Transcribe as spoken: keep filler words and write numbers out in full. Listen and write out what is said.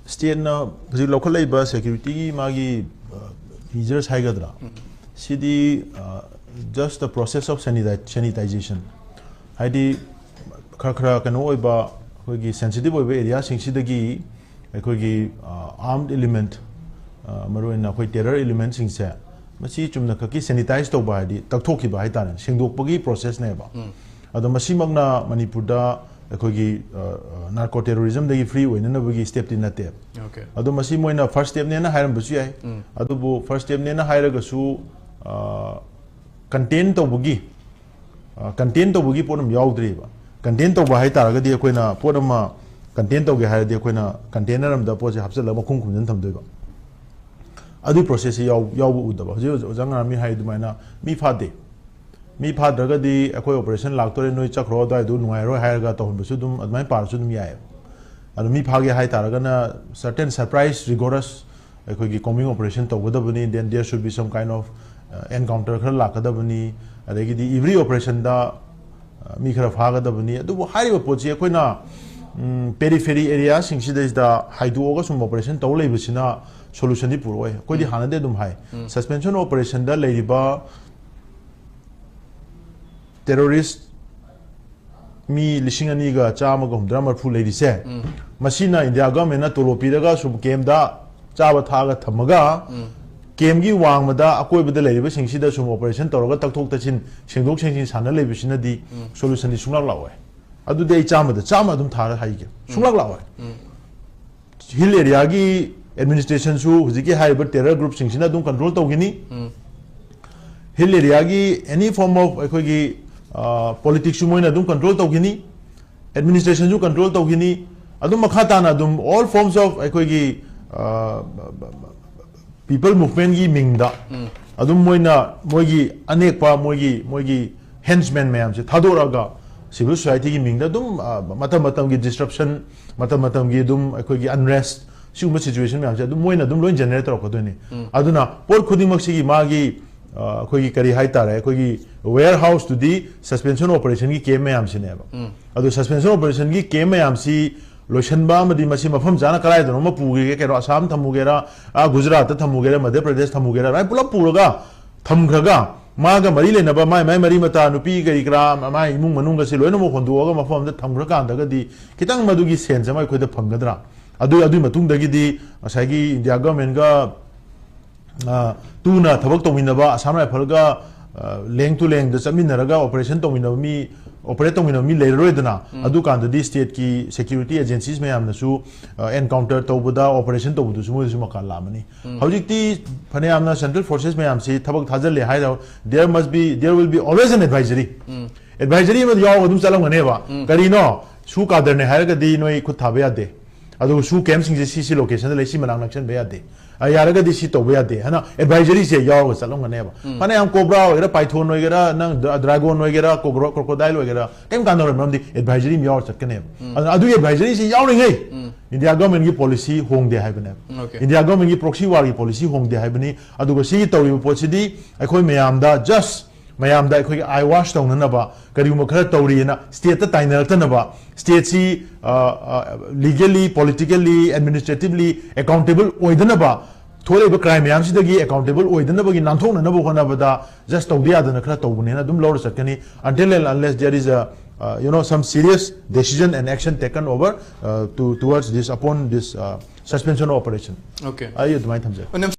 ꯁ꯭ꯇꯦꯠꯅ ꯍꯧꯖꯤꯛ ꯂꯧꯈꯠꯂꯛꯏꯕ ꯁꯦꯀ꯭ꯌꯨꯔꯤꯇꯤꯒꯤ ꯃꯥꯒꯤ ꯃꯤꯖꯔꯁ ꯍꯥꯏꯒꯗ꯭ꯔꯥ, ꯁꯤꯗꯤ just the process of sanitization, ꯍꯥꯏꯗꯤ ꯈꯔ ꯈꯔ ꯀꯩꯅꯣ ꯑꯣꯏꯕ, ꯑꯩꯈꯣꯏꯒꯤ ꯁꯦꯟꯁꯤꯇꯤꯞ ꯑꯣꯏꯕ ꯑꯦꯔꯤꯌꯥꯁꯤꯡꯁꯤꯗꯒꯤ ꯑꯩꯈꯣꯏꯒꯤ ꯑꯥꯔꯝ ꯏꯂꯤꯃꯦꯟꯠ, ꯃꯔꯨꯑꯣꯏꯅ ꯑꯩꯈꯣꯏ ꯇꯦꯔꯔ ꯏꯂꯤꯃꯦꯟꯠꯁꯤꯡꯁꯦ, ꯃꯁꯤ ꯆꯨꯝꯅ ꯈꯛꯀꯤ ꯁꯦꯅꯤꯇꯥꯏꯁ ꯇꯧꯕ ꯍꯥꯏꯗꯤ ꯇꯛꯊꯣꯛꯈꯤꯕ ꯍꯥꯏꯇꯥꯔꯦ, ꯁꯦꯡꯗꯣꯛꯄꯒꯤ ꯄ꯭ꯔꯣꯁꯦꯁꯅꯦꯕ꯫ ꯑꯗꯣ ꯃꯁꯤꯃꯛꯅ ꯃꯅꯤꯄꯨꯔꯗ ꯑꯩꯈꯣꯏꯒꯤ ꯅꯥꯔꯀꯣ ꯇꯦꯔꯣꯔꯤꯖꯝꯗꯒꯤ ꯐ꯭ꯔꯤ ꯑꯣꯏꯅꯅꯕꯒꯤ ꯁ꯭ꯇꯦꯞꯇꯤ ꯅꯠꯇꯦ꯫ ꯑꯣꯀꯦ꯫ ꯑꯗꯣ ꯃꯁꯤ ꯃꯣꯏꯅ ꯐꯥꯔꯁ ꯁ꯭ꯇꯦꯞꯅꯦꯅ ꯍꯥꯏꯔꯝꯕꯁꯨ ꯌꯥꯏ꯫ ꯑꯗꯨꯕꯨ ꯐꯥꯔꯁ ꯁ꯭ꯇꯦꯞꯅꯦꯅ ꯍꯥꯏꯔꯒꯁꯨ ꯀꯟꯇꯦꯟ ꯇꯧꯕꯒꯤ, ꯀꯟꯇꯦꯟ ꯇꯧꯕꯒꯤ ꯄꯣꯠ ꯑꯃ ꯌꯥꯎꯗ꯭ꯔꯤꯕ꯫ ꯀꯟꯇꯦꯟ ꯇꯧꯕ ꯍꯥꯏ ꯇꯥꯔꯒꯗꯤ ꯑꯩꯈꯣꯏꯅ ꯄꯣꯠ ꯑꯃ ꯀꯟꯇꯦꯟ ꯇꯧꯒꯦ ꯍꯥꯏꯔꯗꯤ ꯑꯩꯈꯣꯏꯅ ꯀꯟꯇꯦꯅꯔ ꯑꯃꯗ ꯄꯣꯠꯁꯦ ꯍꯥꯞꯆꯤꯜꯂꯒ ꯃꯈꯨꯝ ꯈꯨꯝꯖꯤꯟ ꯊꯝꯗꯣꯏꯕ꯫ ꯑꯗꯨꯒꯤ ꯄ꯭ꯔꯣꯁꯦꯁꯁꯤ ꯌꯥꯎ ꯌꯥꯎꯕ ꯎꯗꯕ꯫ ꯍꯧꯖꯤꯛ ꯍꯧꯖꯤꯛ ꯑꯣꯖꯥ ꯉꯥꯔꯥꯃꯤ ꯍꯥꯏ ꯑꯗꯨꯃꯥꯏꯅ ꯃꯤ ꯐꯥꯗꯦ꯫ ꯃꯤ ꯐꯥꯗ꯭ꯔꯒꯗꯤ ꯑꯩꯈꯣꯏ ꯑꯣꯄꯔꯦꯁꯟ ꯂꯥꯛꯇꯣꯔꯦ, ꯅꯣꯏ ꯆꯠꯈ꯭ꯔꯣ, ꯑꯗꯨꯋꯥꯏꯗꯨ ꯅꯨꯡꯉꯥꯏꯔꯣꯏ ꯍꯥꯏꯔꯒ ꯇꯧꯍꯟꯕꯁꯨ ꯑꯗꯨꯝ ꯑꯗꯨꯃꯥꯏꯅ ꯄꯥꯔꯁꯨ ꯑꯗꯨꯝ ꯌꯥꯏꯑꯕ꯫ ꯑꯗꯣ ꯃꯤ ꯐꯥꯒꯦ ꯍꯥꯏ ꯇꯥꯔꯒꯅ ꯁꯔꯇꯦꯟ ꯁꯔꯄ꯭ꯔꯥꯏꯁ ꯔꯤꯒꯣꯔꯁ ꯑꯩꯈꯣꯏꯒꯤ ꯀꯣꯝꯕꯤꯡ ꯑꯣꯄꯔꯦꯁꯟ ꯇꯧꯒꯗꯕꯅꯤ, then there should be some kind of encounter ꯈꯔ ꯂꯥꯛꯀꯗꯕꯅꯤ, ꯑꯗꯒꯤꯗꯤ ꯏꯕ꯭ꯔꯤ ꯑꯣꯄꯔꯦꯁꯟꯗ ꯃꯤ ꯈꯔ ꯐꯥꯒꯗꯕꯅꯤ꯫ ꯑꯗꯨꯕꯨ ꯍꯥꯏꯔꯤꯕ ꯄꯣꯠꯁꯤ ꯑꯩꯈꯣꯏꯅ ꯄꯦꯔꯤꯐꯦꯔꯤ ꯑꯦꯔꯤꯌꯥꯁꯤꯡꯁꯤꯗꯩꯁꯤꯗ ꯍꯥꯏꯗꯣꯛꯑꯒ ꯁꯨꯝ ꯑꯣꯄꯔꯦꯁꯟ ꯇꯧ ꯂꯩꯕꯁꯤꯅ ꯁꯣꯂꯨꯁꯟꯗꯤ ꯄꯨꯔꯛꯑꯣꯏ꯫ ꯑꯩꯈꯣꯏꯗꯤ ꯍꯥꯟꯅꯗꯤ ꯑꯗꯨꯝ ꯍꯥꯏ, ꯁꯁꯄꯦꯟꯁꯟ ꯑꯣꯄꯔꯦꯁꯟꯗ ꯂꯩꯔꯤꯕ ꯇꯦꯔꯣꯔꯤꯁ ꯃꯤ ꯂꯤꯁꯤꯡ ꯑꯅꯤꯒ ꯆꯥꯝꯃꯒ ꯍꯨꯝꯗ꯭ꯔꯥ ꯃꯔꯤꯐꯨ ꯂꯩꯔꯤꯁꯦ, ꯃꯁꯤꯅ ꯏꯟꯗꯤꯌꯥ ꯒꯚꯔꯟꯃꯦꯟꯠꯅ ꯇꯣꯂꯣꯞ ꯄꯤꯔꯒ ꯁꯨꯝ ꯀꯦꯝꯗ ꯆꯥꯕ ꯊꯛꯑꯒ ꯊꯝꯃꯒ, ꯀꯦꯝꯒꯤ ꯋꯥꯡꯃꯗ ꯑꯀꯣꯏꯕꯗ ꯂꯩꯔꯤꯕꯁꯤꯡꯁꯤꯗ ꯁꯨꯝ ꯑꯣꯄꯔꯦꯁꯟ ꯇꯧꯔꯒ ꯇꯛꯊꯣꯛ ꯇꯛꯁꯤꯟ, ꯁꯦꯡꯗꯣꯛ ꯁꯦꯡꯖꯤꯟ ꯁꯥꯟꯅ ꯂꯩꯕꯁꯤꯅꯗꯤ ꯁꯣꯂꯨꯁꯟꯗꯤ ꯁꯨꯡꯂꯥꯛ ꯂꯥꯛꯑꯣꯏ꯫ ꯑꯗꯨꯗꯤ ꯑꯩ ꯆꯥꯝꯃꯗ ꯆꯥꯝꯃ ꯑꯗꯨꯝ ꯊꯥꯔ ꯍꯥꯏꯒꯦ, ꯁꯨꯡꯂꯥꯛ ꯂꯥꯛꯑꯣꯏ꯫ ꯍꯤꯜ ꯑꯦꯔꯤꯌꯥꯒꯤ ꯑꯦꯗꯃꯤꯅꯤꯁꯇ꯭ꯔꯦꯁꯟꯁꯨ ꯍꯧꯖꯤꯛꯀꯤ ꯍꯥꯏꯔꯤꯕ ꯇꯦꯔꯔ ꯒ꯭ꯔꯨꯞꯁꯤꯡꯁꯤꯅ ꯑꯗꯨꯝ ꯀꯟꯇ꯭ꯔꯣꯜ ꯇꯧꯈꯤꯅꯤ꯫ ꯍꯤꯜ ꯑꯦꯔꯤꯌꯥꯒꯤ ꯑꯦꯅꯤ ꯐꯣꯔꯝ ꯑꯣꯐ ꯑꯩꯈꯣꯏꯒꯤ ꯄꯣꯂꯤꯇꯤꯛꯁꯁꯨ ꯃꯣꯏꯅ ꯑꯗꯨꯝ ꯀꯟꯇ꯭ꯔꯣꯜ ꯇꯧꯈꯤꯅꯤ, ꯑꯦꯗꯃꯤꯅꯤꯁꯇ꯭ꯔꯦꯁꯟꯁꯨ ꯀꯟꯇ꯭ꯔꯣꯜ ꯇꯧꯈꯤꯅꯤ꯫ ꯑꯗꯨꯝ ꯃꯈꯥ ꯇꯥꯅ ꯑꯗꯨꯝ ꯑꯣꯜ ꯐꯣꯔꯝꯁ ꯑꯣꯐ ꯑꯩꯈꯣꯏꯒꯤ ꯄꯤꯄꯜ ꯃꯨꯚꯃꯦꯟꯠꯀꯤ ꯃꯤꯡꯗ ꯑꯗꯨꯝ ꯃꯣꯏꯅ ꯃꯣꯏꯒꯤ ꯑꯅꯦꯛꯄ ꯃꯣꯏꯒꯤ ꯃꯣꯏꯒꯤ ꯍꯦꯟꯁꯃꯦꯟ ꯃꯌꯥꯝꯁꯦ ꯊꯥꯗꯣꯔꯛꯑꯒ ꯁꯤꯚꯤꯜ ꯁꯣꯁꯥꯏꯇꯤꯒꯤ ꯃꯤꯡꯗ ꯑꯗꯨꯝ ꯃꯇꯝ ꯃꯇꯝꯒꯤ ꯗꯤꯁꯔꯞꯁꯟ, ꯃꯇꯝ ꯃꯇꯝꯒꯤ ꯑꯗꯨꯝ ꯑꯩꯈꯣꯏꯒꯤ ꯑꯟꯔꯦꯁ, ꯁꯤꯒꯨꯝꯕ ꯁꯤꯆꯨꯋꯦꯁꯟ ꯃꯌꯥꯝꯁꯦ ꯑꯗꯨꯝ ꯃꯣꯏꯅ ꯑꯗꯨꯝ ꯂꯣꯏ ꯖꯦꯅꯦꯔꯦꯠ ꯇꯧꯔꯛꯀꯗꯣꯏꯅꯤ꯫ ꯑꯗꯨꯅ ꯄꯣꯠ ꯈꯨꯗꯤꯡꯃꯛꯁꯤꯒꯤ ꯃꯥꯒꯤ ꯑꯩꯈꯣꯏꯒꯤ ꯀꯔꯤ ꯍꯥꯏꯇꯥꯔꯦ, ꯑꯩꯈꯣꯏꯒꯤ ꯋꯦꯌꯔ ꯍꯥꯎꯁꯇꯨꯗꯤ ꯁꯁꯄꯦꯟꯁꯟ ꯑꯣꯄꯔꯦꯁꯟꯒꯤ ꯀꯦꯝ ꯃꯌꯥꯝꯁꯤꯅꯦꯕ꯫ ꯑꯗꯣ ꯁꯁꯄꯦꯟꯁꯟ ꯑꯣꯄꯔꯦꯁꯟꯒꯤ ꯀꯦꯝ ꯃꯌꯥꯝꯁꯤ ꯂꯣꯏꯁꯤꯟꯕ ꯑꯃꯗꯤ ꯃꯁꯤ ꯃꯐꯝ ꯆꯥꯅ ꯀꯗꯥꯏꯗꯅꯣ ꯑꯃ ꯄꯨꯒꯦ, ꯀꯩꯅꯣ, ꯑꯁꯥꯝ ꯊꯝꯃꯨꯒꯦꯔꯥ, ꯑꯥ, ꯒꯨꯖꯔꯥꯠꯇ ꯊꯝꯃꯨꯒꯦꯔꯥ, ꯃꯙ꯭ꯌ ꯄ꯭ꯔꯗꯦꯁ ꯊꯝꯃꯨꯒꯦꯔꯥ, ꯑꯗꯨꯃꯥꯏꯅ ꯄꯨꯂꯞ ꯄꯨꯔꯒ ꯊꯝꯈ꯭ꯔꯒ, ꯃꯥꯒ ꯃꯔꯤ ꯂꯩꯅꯕ ꯃꯥꯏ ꯃꯥꯏ ꯃꯔꯤ ꯃꯇꯥ, ꯅꯨꯄꯤ ꯀꯔꯤ ꯀꯔꯥ, ꯃꯥꯏ ꯏꯃꯨꯡ ꯃꯅꯨꯡꯒꯁꯤ ꯂꯣꯏꯅꯃꯛ ꯍꯣꯟꯗꯣꯛꯑꯒ ꯃꯐꯝ ꯑꯃꯗ ꯊꯝꯈ꯭ꯔꯀꯥꯟꯗꯒꯗꯤ ꯈꯤꯇꯪ ꯃꯗꯨꯒꯤ ꯁꯦꯟꯁ ꯑꯃ ꯑꯩꯈꯣꯏꯗ ꯐꯪꯒꯗ꯭ꯔꯥ? ꯑꯗꯨ, ꯑꯗꯨꯒꯤ ꯃꯇꯨꯡꯗꯒꯤꯗꯤ ꯉꯁꯥꯏꯒꯤ ꯏꯟꯗꯤꯌꯥ ꯒꯚꯔꯟꯃꯦꯟꯠꯒ, ꯑ, ꯇꯨꯅ ꯊꯕꯛ ꯇꯧꯃꯤꯟꯅꯕ ꯑꯁꯥꯝ ꯔꯥꯏꯐꯜꯒ, ꯑ, ꯂꯦꯡ ꯇꯨ ꯂꯦꯡꯗ ꯆꯠꯃꯤꯟꯅꯔꯒ ꯑꯣꯄꯔꯦꯁꯟ ꯇꯧꯃꯤꯟꯅꯕ ꯃꯤ, ꯑꯣꯄꯔꯦꯠ ꯇꯧꯃꯤꯟꯅꯕ ꯃꯤ ꯂꯩꯔꯔꯣꯏꯗꯅ, ꯑꯗꯨꯀꯥꯟꯗꯗꯤ ꯁ꯭ꯇꯦꯠꯀꯤ ꯁꯦꯀ꯭ꯌꯨꯔꯤꯇꯤ ꯑꯦꯖꯦꯟꯁꯤꯁ ꯃꯌꯥꯝꯅꯁꯨ, ꯑ, ꯑꯦꯟꯀꯥꯎꯟꯇꯔ ꯇꯧꯕꯗ, ꯑꯣꯄꯔꯦꯁꯟ ꯇꯧꯕꯗꯁꯨ ꯃꯣꯏꯗꯁꯨ ꯃꯀꯥ ꯂꯥꯝꯃꯅꯤ꯫ ꯍꯧꯖꯤꯛꯇꯤ ꯐꯅꯌꯥꯝꯅ ꯁꯦꯟꯇ꯭ꯔꯦꯜ ꯐꯣꯔꯁꯦꯁ ꯃꯌꯥꯝꯁꯤ ꯊꯕꯛ ꯊꯥꯖꯤꯜꯂꯦ ꯍꯥꯏꯔ, there must be, there will be always an advisory. Advisory ꯑꯃ ꯌꯥꯎꯔꯒ ꯑꯗꯨꯝ ꯆꯠꯂꯝꯒꯅꯦꯕ꯫ ꯀꯔꯤꯅꯣ? ꯁꯨ ꯀꯥꯗꯔꯅꯦ ꯍꯥꯏꯔꯒꯗꯤ ꯅꯣꯏ ꯈꯨꯠ ꯊꯥꯕ ꯌꯥꯗꯦ꯫ ꯑꯗꯨꯒ ꯁꯨ ꯀꯦꯝꯞꯁꯤꯡꯁꯦ ꯁꯤ, ꯁꯤ ꯂꯣꯀꯦꯁꯟꯗ ꯂꯩ, ꯁꯤ ꯃꯅꯥꯛ ꯅꯛꯁꯟꯕ ꯌꯥꯗꯦ꯫ ꯑ, ꯌꯥꯔꯒꯗꯤ ꯁꯤ ꯇꯧꯕ ꯌꯥꯗꯦ ꯍꯥꯏꯅ ꯑꯦꯗꯚꯥꯏꯖꯔꯤꯁꯦ ꯌꯥꯎꯔꯒ ꯆꯠꯂꯝꯒꯅꯦꯕ꯫ ꯐꯅꯌꯥꯝ ꯀꯣꯕ꯭ꯔꯥ ꯑꯣꯏꯒꯦꯔꯥ, ꯄꯥꯏꯊꯣꯟ ꯑꯣꯏꯒꯦꯔꯥ, ꯅꯪ ꯗ꯭ꯔꯥ-, ꯗ꯭ꯔꯥꯒꯣꯟ ꯑꯣꯏꯒꯦꯔꯥ, ꯀꯣꯕ꯭ꯔꯥ, ꯀ꯭ꯔꯣꯀꯣꯗꯥꯏꯜ ꯑꯣꯏꯒꯦꯔꯥ, ꯀꯩꯝ ꯀꯥꯟꯅꯔꯣꯏ, ꯃꯔꯝꯗꯤ ꯑꯦꯗꯚꯥꯏꯖꯔꯤ ꯑꯃ ꯌꯥꯎꯔ ꯆꯠꯀꯅꯦꯕ꯫ ꯑꯗꯨꯅ ꯑꯗꯨꯒꯤ ꯑꯦꯗꯚꯥꯏꯖꯔꯤꯁꯦ ꯌꯥꯎꯔꯤꯉꯩ ꯏꯟꯗꯤꯌꯥ ꯒꯚꯔꯟꯃꯦꯟꯠꯒꯤ ꯄꯣꯂꯤꯁꯤ ꯍꯣꯡꯗꯦ ꯍꯥꯏꯕꯅꯦꯕ꯫ ꯏꯟꯗꯤꯌꯥ ꯒꯚꯔꯟꯃꯦꯟꯠꯒꯤ ꯄ꯭ꯔꯣꯛꯁꯤ ꯋꯥꯔꯒꯤ ꯄꯣꯂꯤꯁꯤ ꯍꯣꯡꯗꯦ ꯍꯥꯏꯕꯅꯤ꯫ ꯑꯗꯨꯒ ꯁꯤꯒꯤ ꯇꯧꯔꯤꯕ ꯄꯣꯠꯁꯤꯗꯤ ꯑꯩꯈꯣꯏ ꯃꯌꯥꯝꯗ just ꯃꯌꯥꯝꯗ ꯑꯩꯈꯣꯏꯒꯤ eye wash ꯇꯧꯅꯅꯕ, ꯀꯔꯤꯒꯨꯝꯕ ꯈꯔ ꯇꯧꯔꯤꯑꯅ ꯁ꯭ꯇꯦꯠꯇ ꯇꯥꯏꯅꯔꯛꯇꯅꯕ, ꯁ꯭ꯇꯦꯠꯁꯤ, ꯑ, ꯑ, legally, politically, administratively accountable ꯑꯣꯏꯗꯅꯕ, ꯊꯣꯛꯂꯛꯏꯕ ꯀ꯭ꯔꯥꯏꯝ ꯃꯌꯥꯝꯁꯤꯗꯒꯤ ꯑꯦꯀꯥꯎꯟꯇꯦꯕꯜ ꯑꯣꯏꯗꯅꯕꯒꯤ ꯅꯥꯟꯊꯣꯛꯅꯅꯕ ꯍꯣꯠꯅꯕꯗ just ꯇꯧꯗ ꯌꯥꯗꯅ ꯈꯔ ꯇꯧꯕꯅꯦꯅ ꯑꯗꯨꯝ ꯂꯧꯔ ꯆꯠꯀꯅꯤ, until and unless there is a, uh, you know, some serious decision and action taken over, uh, to, towards this, upon this, uh, suspension of operation. Okay. ꯑꯩ ꯑꯗꯨꯃꯥꯏꯅ ꯊꯝꯖꯒꯦ꯫ ꯑꯣ, ꯅꯝ